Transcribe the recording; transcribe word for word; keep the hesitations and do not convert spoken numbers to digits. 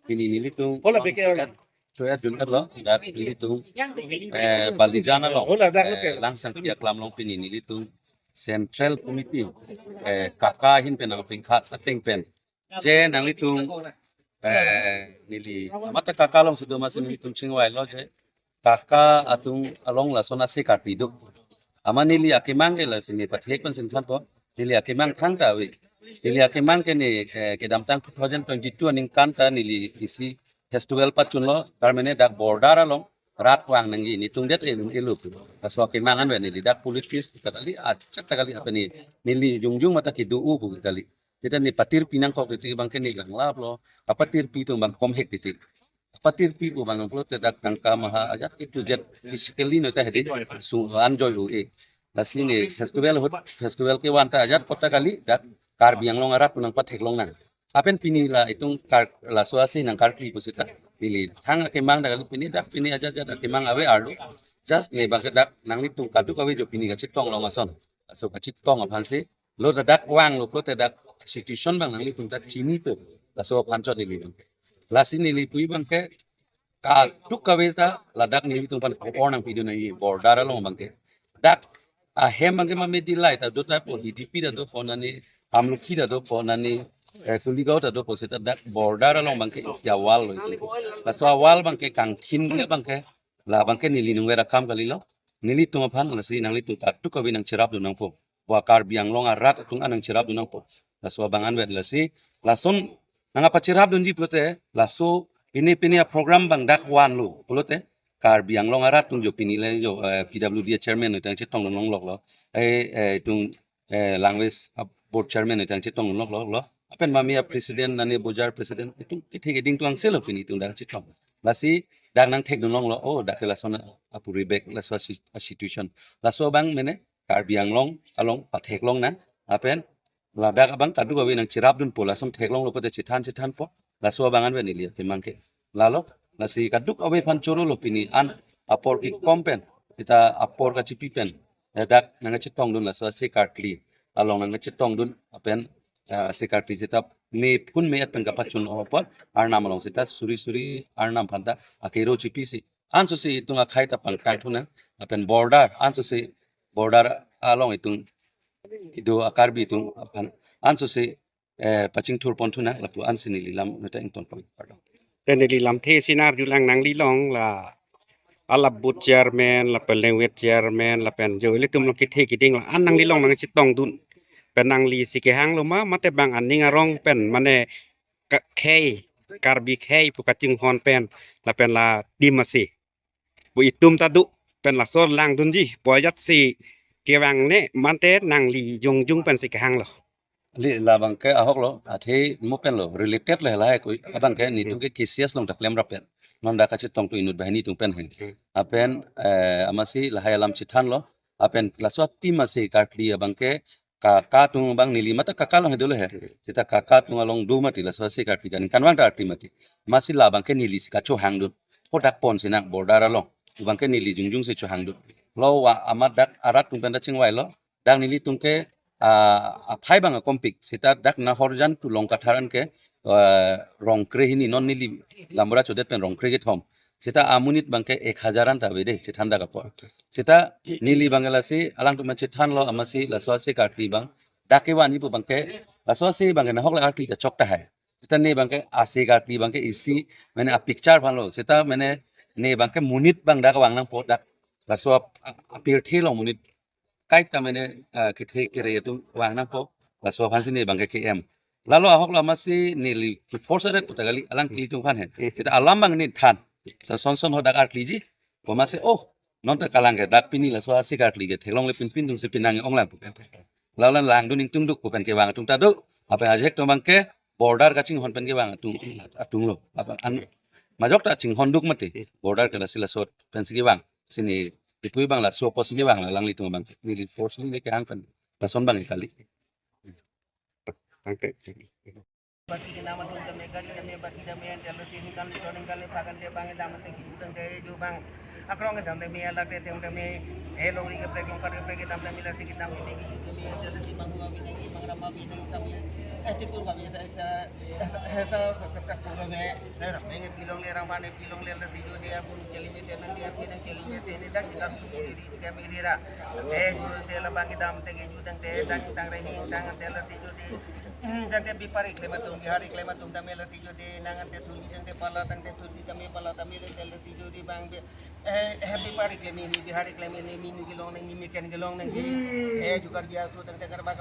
Pini nelitum Hola, B K R. Tuya jun lo, dak nelitum, eh, Balijan along, Hola, dak eh, Langsangpi aklam along pini nelitum Central Committee, eh, KAKA ahin pen nangpingkhat ateng pen. Je nanglitum, eh, neli, mata KAKA alongsi do amatsi nelitum chingvailo je. KAKA atum along lason ase karpi do. Amat neli akemang ke lasi ne pathek pen sinthan po. Neli akemang thangta ave. Neli akemang ke ne, eh, kedamtang two thousand twenty-two aningkan ta neli isi festival pachunlo, karmene dak border along rat vang nangji, netum det e, elo. Laso akemang an ave neli dak politics ta kali, ajat ta kali, apa ne, neli jongjong mata kedo-o pu kali. Seta ne patirpi nangkok titi abang ke ne langlaplo, kapatirpi atum abang komhek titi. Kapatirpi pu abang pulote dak tangka maha ajat itu jat physically no ta hedi su anjoy u e. Lasi ne festival ahut, festival kevan ta ajat kota kali dak Karbi Anglong arat pu nangpatheklong nang. Lapen pini la itum kar, laso ase nang karpi pusita. Pini thang akemang dak kali pini dak pini ajat ajat akemang ave arlo. Just ne abang ke dak nanglitum kadokave jo pini kachetong long ason. Laso kachetong aphansi lo ta dak vanglo pulote dak situation abang nanglitum ta chinipo. Laso aphan chot neli abang ke. Lasi neli pu abang ke kadokave ta ladak nelitum aphan ko-or nangpidun nangji border along abang ke. Dak ahem abang ke mame Dillai ta do ta po, Hidipi ta do po nani, Amlukhi ta do po nani, eh, Kuligaon ta do po seta dak border along abang ke isi a-wall lo itum. Laso a-wall abang ke kangkhin ke abang ke, la abang ke neli nungver akam kalilo. Nelitum aphan lasi nanglitum kadokave nangcherapdun nangpo. Ba Karbi Anglong arat atum an nangcherapdun nangpo. Laso abang an vet lasi. Lason nangpacherapdunji pulote, laso pini pini a-program abang dak vanlo pulote, Karbi Anglong arat atum jo pini le jo, eh, P W D chairman itum chetongdun longlok lo. Eh, eh, itum, eh, language board chairman itum chetongdun longlok lo. Lapen mami a-president nani bojar president itum kethe keding atum angselo pini itum dak chetong. Lasi dak nangthekdun longlo, oh, dak ke lason apuri bek laso si-, a-situation. Laso abang mene Karbi Anglong along patheklong nang, lapen ladak abang kadokave nangcherapdunpo, lason theklonglo pulote chethan chethanpo, laso abang an ave neli akemang ke. Lalo, lasi kadokave aphan chorolo pini an apor kekom pen, seta apor kachipi pen, ladak nangchetongdun laso ase karkli along nangchetongdun lapen, eh, ase karkli seta me phun me-et pen kapachun apor Arnam along seta suri suri Arnam aphanta akero chipisi. Ansose itum akhei ta pangtang thu nang, lapen border, ansose border along itum kedo a-Karbi atum aphan ansose, eh, pachingthurpon thu nang, lapu ansi neli lam neta ingtonpon. Pardon. Te neli lamthe si nang-arjulang nanglilong la a-ward chairman, lapen language chairman, lapen jo ilitum along kethe keding la an nanglilong nangchetongdun. Pen nanglisi kehanglo ma, mate bang aning arong pen, mane ka-, khei, Karbi khei pu kachinghon pen, lapen la team ase pu itum ta do, pen laso langdunji pu ajatsi kevang ne, mate nangli jongjong pensi kehanglo. Li labang ke ahok lo, athe mo pen lo, related lo, lahai ko abang ke netum ke K C S along ta klemrap pen. Non dak kachetong atum inut banghini atum pen he. Hmm. Lapen, eh, amatsi lahai alam chethanlo, lapen laso team ase karkli abang ke KAKA atum abang neli mata KAKA along he dolo he. Hmm. Seta KAKA atum along do mati laso ase karkli kaningkan vang ta arti mati. Amatsi labang ke nelisi kachohangdun. Hadak ponsi nang border along. Abang ke neli jongjongsi chohangdun. Lo wa amat dak arat atum pen ta chingvailo. Dak nelitum ke, ah, aphai abang akompik. Seta dak Nahorjan to Longkathar an ke, ah, rong kre hini non neli gaonbura chodet pen rong kre kethom. Seta amonit abang ke ek hajar an ta ave de, chethan dak apor. Seta neli abang ke lasi, alangtum chethanlo amatsi laso ase karkli abang. Dak kevanji pu abang ke, laso ase abang ke nahok le karkli ta chok tahai. Seta ne abang ke ase karkli abang ke isi, mane a-picture aphanlo. Seta mane ne abang ke monit abang dak vang nangpo dak. Laso ap-, ap-, apirthe along monit kaita mane, ah, kethe kere atum vang nangpo, laso aphansi ne abang ke ke-em. Lalo ahok lo amatsi neli ke-force aret puta kali alang kli atum aphan he. Hmm. Seta alam abang ne than. Sa son son hadak arkliji. Ko amatsi, oh, non ta kalang ke dak pini laso ase karkli ke theklongle pinpin atumsi pinang onglang pu pen. Lalo langdun ingtungduk pu pen kevang atum ta do. Lapen ajahak atum abang ke border kachinghon pen kevang atum, atum lo. Lapen an majok ta chinghonduk mati. Border ke lasi laso pensi kevang. Sini tipui abang laso apotsi kevang la alanglitum abang. Neli force neli kehang pen. Lason abang kali. Tangte. Baki kenam atum dame gari dame baki dame yang jalan sini kali toning kali pagan dia bang dam te kibu dang gaya jo bang. Akrong kedam tame, alak te tem tame, eh, longri keprek longkar keprek kedam tame, lasi kedam keme keju keme, ante lasi banghu avi nangji, bangram avi nangji, sami, eh, tipur avi, esa, esa, esa, esa, esa, esa, pur keme, eh, rap nangji, pilongle, rap nangji, pilongle, lasi jodi, apun cheli mesen nangji, apun nang cheli mesen, ne dak jika pi ri, jika mi ri ra. Eh, ju te labang kedam te keju tangte, tang, tang rehing, tang, ante lasi jodi, hmm, tangte bipar keklem atum, bihar keklem atum tame, lasi jodi, nang ante thurji tangte pala, tangte thurji tame, pala tame, lasi, lasi jodi, bang be, eh, eh, bipar keklem ini, bihar keklem ini, minu kelong nangji, meken kelong nangji, eh, ju karja aso tangte karbak